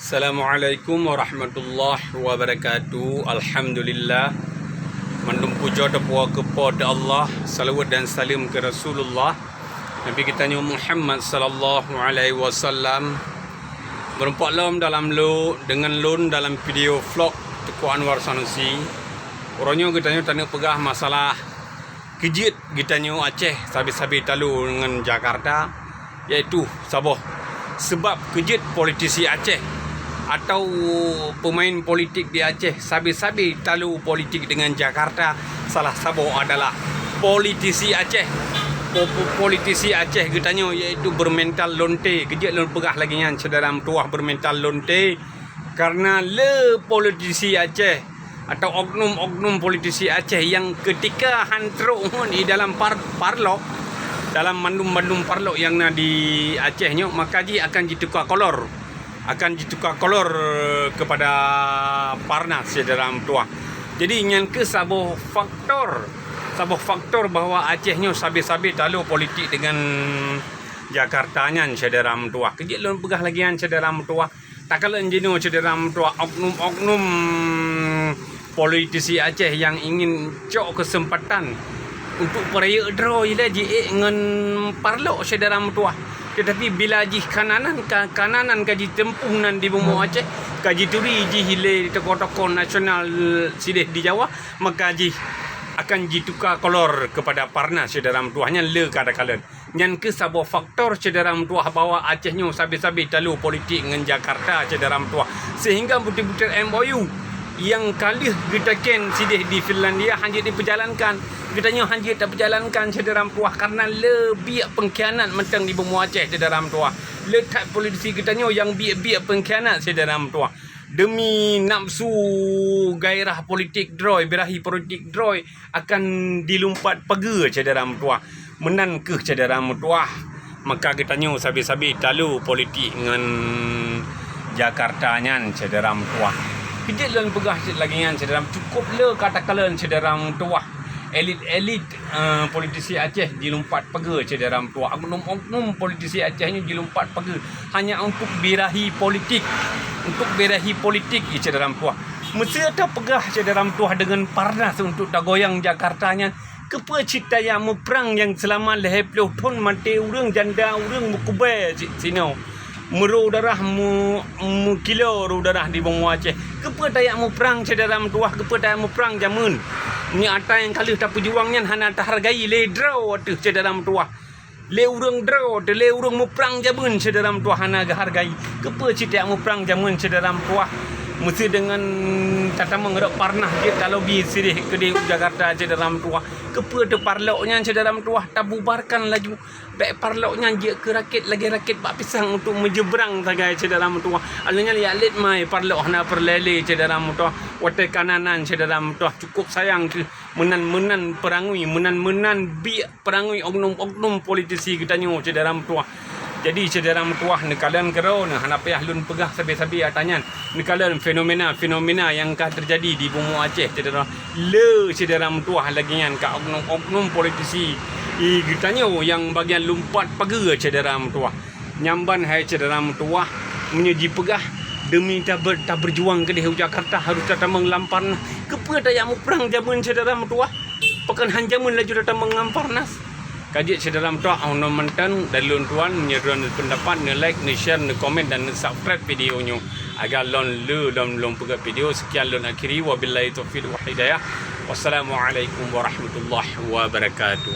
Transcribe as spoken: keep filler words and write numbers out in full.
Assalamualaikum warahmatullahi wabarakatuh. Alhamdulillah. Mandum pujoe teupuwoe keu Po teu Allah, salawat dan saleuem keu Rasulullah, Nabi geutanyoe Muhammad sallallahu alaihi wasallam. Meurumpok lom dalam lo-, deungon lôn dalam video vlog Teungku Anwar Sanusi. Uroe nyoe geutanyoe taneuk peugah masalah keujeuet geutanyoe Aceh sabe-sabe talo ngon Jakarta, yaitu saboh seubab keujeuet politisi Aceh atau peumain politik di Aceh sabe-sabe talo politik deungon Jakarta. Salah saboh adalah politisi Aceh. Po-, po-, politisi Aceh geutanyoe yaitu beumental lonte. Keujeuet lôn peugah lagée nyan, syedara meutuwah, beumental lonte. Karena le politisi Aceh atau oknum-oknum politisi Aceh nyang keutika han trok ngon di dalam par-, parlok, dalam mandum-mandum parlok nyang na di Aceh nyoe, maka jih akan jituka kolor, akan jituka kolor kepada Parnas, syedara meutuwah. Jadi, nyan keuh saboh faktor, saboh faktor bahwa Aceh nyoe sabe-sabe talo politik deungon Jakarta nyan, syedara meutuwah. Keujeuet lôn peugah lagée nyan, syedara meutuwah. Takalon jinoe, syedara meutuwah, oknum-oknum politisi Aceh nyang ingin cok keuseumpatan untuk peurayeuk droe ilée jiék ngon parlok, syedara meutuwah. Teutapi bila jih kananan ka, kananan ka jiteumpung nan di bumoe Aceh, ka jituri jih ilée tokoh-tokoh nasional sideh di Jawa, maka jih akan jituka kolor kepada Parnas, syedara meutuwah. Nyan le ka takalon. Nyan keuh saboh faktor, syedara meutuwah, bahwa Aceh nyoe sabe-sabe talo politik ngon Jakarta, syedara meutuwah. Sehingga butir-butir M O U nyang ka lheueh geutakén sideh di Finlandia han jeuet jipeujalankan. Geutanyoe han jeuet tapeujalankan, syedara meutuwah, karena le biek peungkhianat mantong di bumoe Aceh, syedara meutuwah. Le that politisi geutanyoe nyang biek-biek peungkhianat, syedara meutuwah. Demi nafsu gairah politik droe, birahi politik droe, akan dilumpat pageue, syedara meutuwah. Meunan keuh, syedara meutuwah, maka geutanyoe sabe-sabe talo politik ngon Jakarta nyan, syedara meutuwah. Keujeuet lôn peugah cit lagée nyan, syedara, cukôp le ka takalon, syedara meutuwah. Elit-elit, eh, politisi Aceh jilumpat pageue, syedara meutuwah. Oknum-oknum politisi Aceh nyoe jilumpat pageue hanya untuk birahi politik, untuk birahi politik, syedara meutuwah. Meusé tapeugah, syedara meutuwah, deungon Parnas untuk tagoyang Jakarta nyan, keupeue cit tajak muprang nyang seulama lhée ploh thon maté ureuëng, janda ureuëng, meukubée cit sinoe, meuro darah, mu-, meukilo ro darah di bumoe Aceh? Keupeue tajak muprang, syedara meutuwah? Keupeue tajak muprang jamén? Nyoe atra nyang ka lheueh tapeujuang nyan hana tahargai lé droe teuh, syedara meutuwah. Lé ureuëng droe teuh, lé ureuëng muprang jamén, syedara meutuwah, hana geuhargai. Keupeue cit tajak muprang jamén, syedara meutuwah? Meusé deungon tatamong rot Parnas jeuet talobi sideh keudeh u Jakarta, syedara meutuwah. Keupeue teuh parlok nyan, syedara meutuwah? Tabubarkan laju. Bék parlok nyan jeuet keu rakét lagée rakét bak pisang untuk meujeubrang sagai, syedara meutuwah. Alheuh nyan jak lét mai parlok hana peureulée lé, syedara meutuwah. Watée kananan, syedara meutuwah, cukôp sayang keuh meunan-meunan peurangui, meunan-meunan biek peurangui oknum-oknum politisi geutanyoe, syedara meutuwah. Jadi, syedara meutuwah, neukalon keudroe, hana payah lôn peugah sabe-sabe atra nyan. Neukalon fenomena-fenomena nyang ka teujadi di bumoe Aceh, syedara. Le, syedara meutuwah, lagée nyan ka oknum-oknum politisi, i, geutanyoe nyang bagian lumpat pageue, syedara meutuwah. Nyan ban hai syedara meutuwah, meunyoe jipeugah demi tabe-, tabeujuang keudeh u Jakarta harôh tatamong lam Parnas. Keupeue tajak muprang jamén, syedara meutuwah? Pakon han jamén laju tatamong lam Parnas? Ka jeuet, syedara meutuwah, 'oh noe mantong dari lôn tuan, meunyoe droeneuh peundapat, neu-like, neu-share, neu-komen dan neu-subscribe video nyoe, agar lôn le lom lôn peugah video. Sekian lôn akhiri, wabillahi taufiq wal hidayah. Wassalamualaikum warahmatullahi wabarakatuh.